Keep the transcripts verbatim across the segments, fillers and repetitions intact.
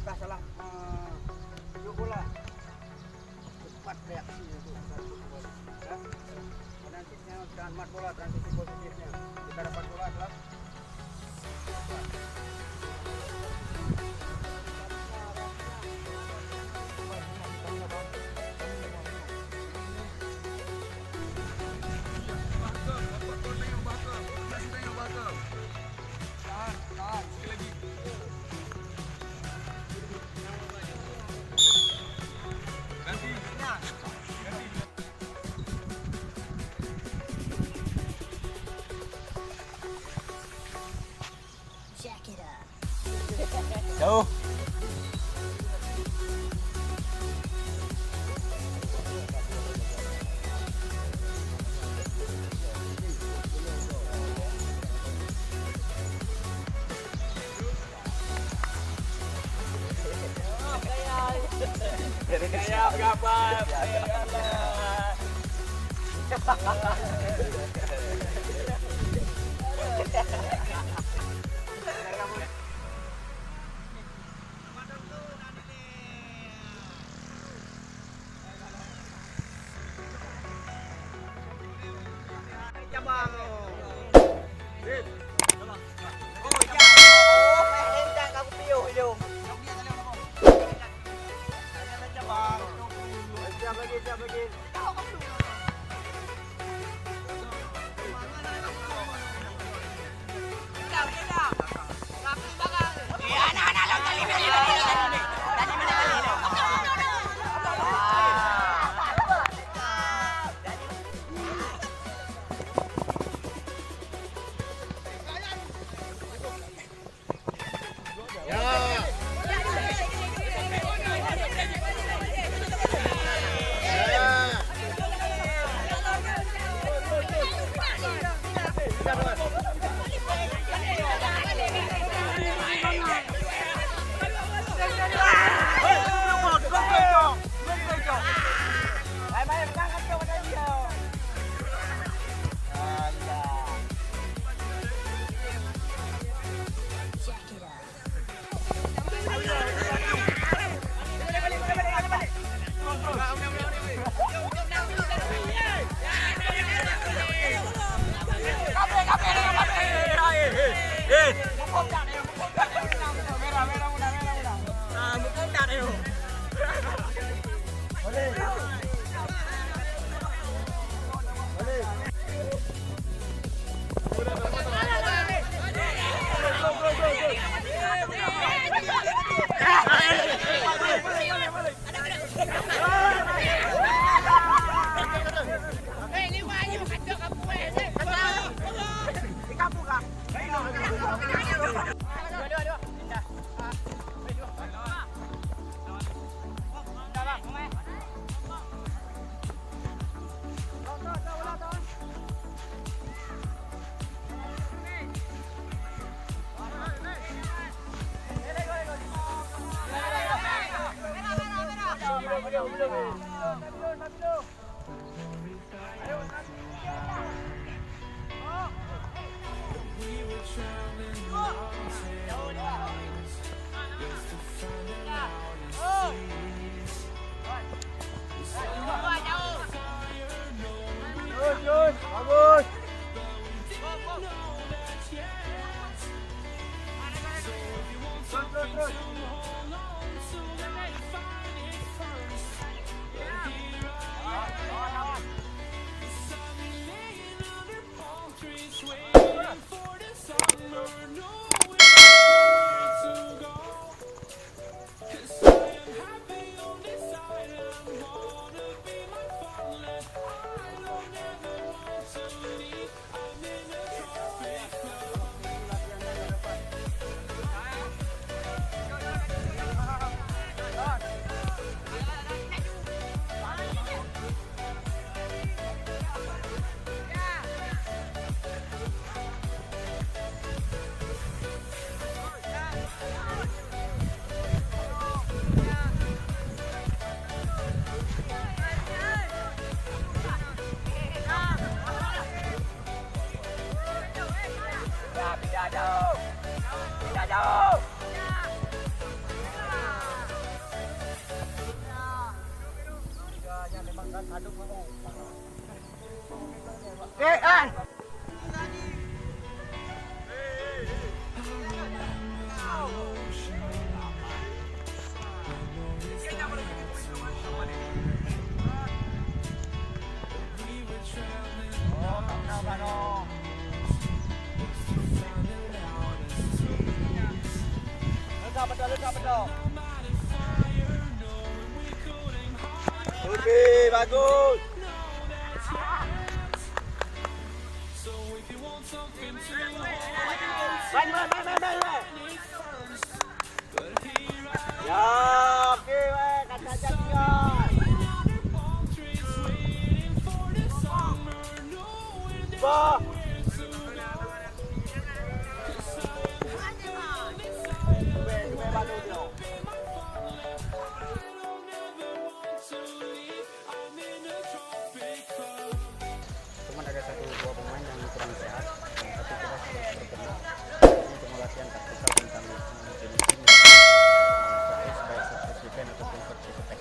Salah, eh, jok bola. Cepat reaksi untuk transisi bola. Ya. Penalti. Jangan mat bola, transisi positifnya. Kita dapat bola adalah Check it out. Jauh. Eh, ah. Oke, bagus. Main, main, main, main, main, main. Ya, oke, weh, kata aja tinggal. Bah. Cuba, cuba bantu dia. Cuman ada satu dua pemain yang kurang sehat, tapi kita harus berbenah. Ini cuma latihan taktikal tentang, eh, finishing, eh, service, baik service defense ataupun service attack.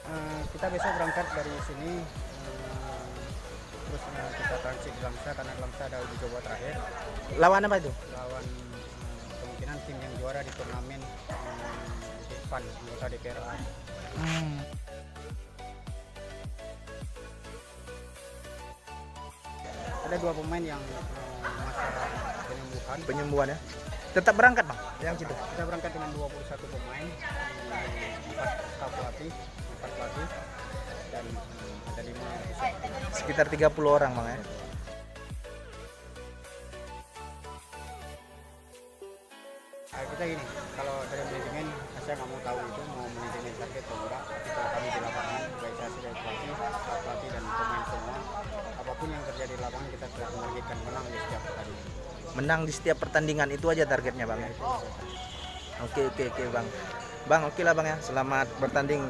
Eh, kita besok berangkat dari sini, eh, terus, eh, kita transit di Langsa karena Langsa ada uji coba terakhir. Lawan apa itu? Lawan, eh, kemungkinan tim yang juara di turnamen, eh, di pan, anggota D P R A. Hmm. Ada dua pemain yang, eh, masa penyembuhan. Penyembuhan, ya. Tetap berangkat, Bang, yang situ? Kita berangkat dengan dua puluh satu pemain, eh, empat staf pelatih, empat pelatih, dan, eh, ada lima official. Sekitar tiga puluh orang, Bang, ya. Ah, kita gini, kalau dari manajemen, saya nggak mau tahu itu mau manajemen target atau enggak, tapi kalau kami di lapangan, baik saya sebagai pelatih, pelatih dan pemain semua, apapun yang terjadi di lapangan, kita tetap menargetkan menang di setiap pertandingan. Menang di setiap pertandingan, itu aja targetnya, Bang, ya? Oke, oke, oke, Bang. Bang, oke lah, Bang, ya. Selamat bertanding.